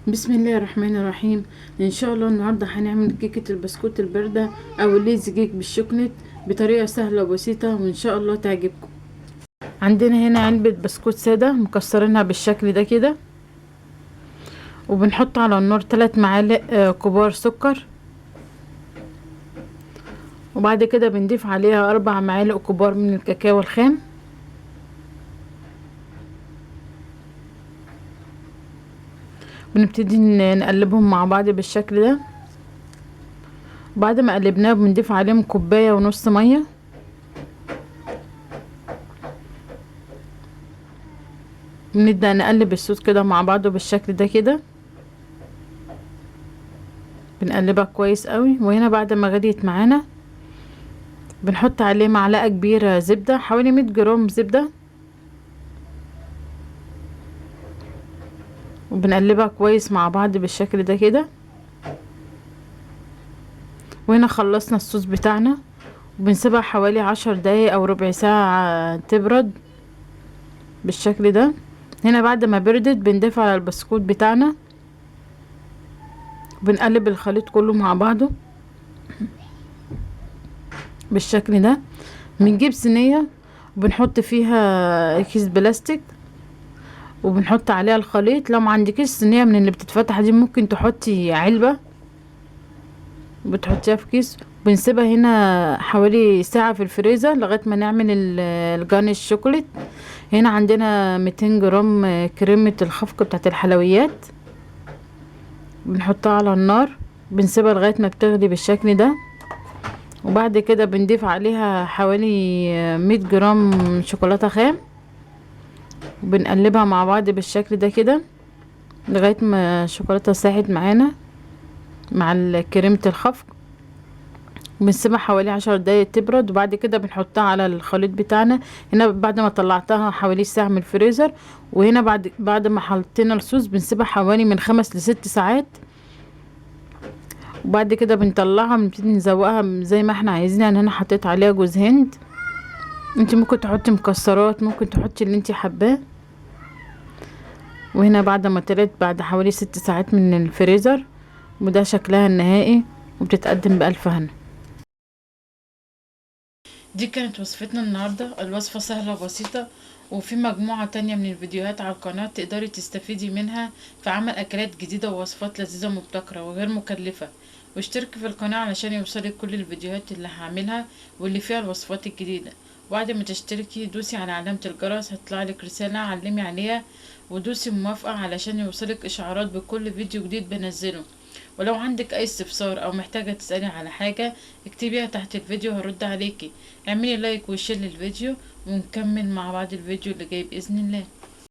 بسم الله الرحمن الرحيم. ان شاء الله النهارده هنعمل كيكة البسكوت البارده او ال lazy cake بالشوكولات بطريقة سهلة وبسيطة، وان شاء الله تعجبكم. عندنا هنا علبة بسكوت ساده مكسرينها بالشكل ده كده، وبنحط على النار 3 معالق كبار سكر، وبعد كده بنضيف عليها 4 معالق كبار من الكاكاو الخام، بنبتدي نقلبهم مع بعض بالشكل ده. بعد ما قلبناه بنضيف عليهم 1.5 كوباية مية، بنبدأ نقلب الصوص كده مع بعضه بالشكل ده كده، بنقلبها كويس قوي. وهنا بعد ما غليت معانا بنحط عليه معلقه كبيرة زبدة، حوالي 100 جرام زبدة، وبنقلبها كويس مع بعض بالشكل ده كده. وهنا خلصنا الصوص بتاعنا، وبنسيبها حوالي 10 دقايق او ربع ساعة تبرد بالشكل ده. هنا بعد ما بردت بنضيف على البسكوت بتاعنا، بنقلب الخليط كله مع بعضه بالشكل ده. بنجيب صينية وبنحط فيها كيس بلاستيك وبنحط عليها الخليط. لو ما عندكيش صينية من اللي بتتفتح دي ممكن تحطي علبة بتحطيها في كيس. بنسيبها هنا حوالي ساعة في الفريزر لغاية ما نعمل الجانش شوكولات. هنا عندنا 200 جرام كريمة الخفق بتاعت الحلويات، بنحطها على النار، بنسيبها لغاية ما بتغلي بالشكل ده. وبعد كده بنضيف عليها حوالي 100 جرام شوكولاتة خام، وبنقلبها مع بعض بالشكل ده كده لغاية ما الشوكولاتة ساحت معانا مع كريمة الخفق. بنسيبها حوالي 10 دقايق تبرد، وبعد كده بنحطها على الخليط بتاعنا. هنا بعد ما طلعتها حوالي ساعة من الفريزر، وهنا بعد ما حطينا الصوص بنسيبها حوالي من 5 ل6 ساعات، وبعد كده بنطلعها بنبتدي نزوقها زي ما احنا عايزين. يعني انا حطيت عليها جوز هند، انت ممكن تحطي مكسرات، ممكن تحطي اللي انت حباه. وهنا بعد ما طلعت بعد حوالي 6 ساعات من الفريزر، وده شكلها النهائي، وبتتقدم بألف هنا. دي كانت وصفتنا النهاردة. الوصفة سهلة وبسيطة، وفي مجموعة تانية من الفيديوهات على القناة تقدري تستفيدي منها في عمل أكلات جديدة ووصفات لذيذة ومبتكرة وغير مكلفة. واشتركي في القناة علشان يوصلك كل الفيديوهات اللي هعملها واللي فيها الوصفات الجديدة. وبعد ما تشتركي دوسي على علامة الجرس، هتطلع لك رسالة علمي عليها ودوسي موافقة علشان يوصلك إشعارات بكل فيديو جديد بنزله. ولو عندك اي استفسار او محتاجة تسألي على حاجة اكتبيها تحت الفيديو هرد عليكي. اعملي like و share للفيديو، ونكمل مع بعض الفيديو اللي جاي بإذن الله.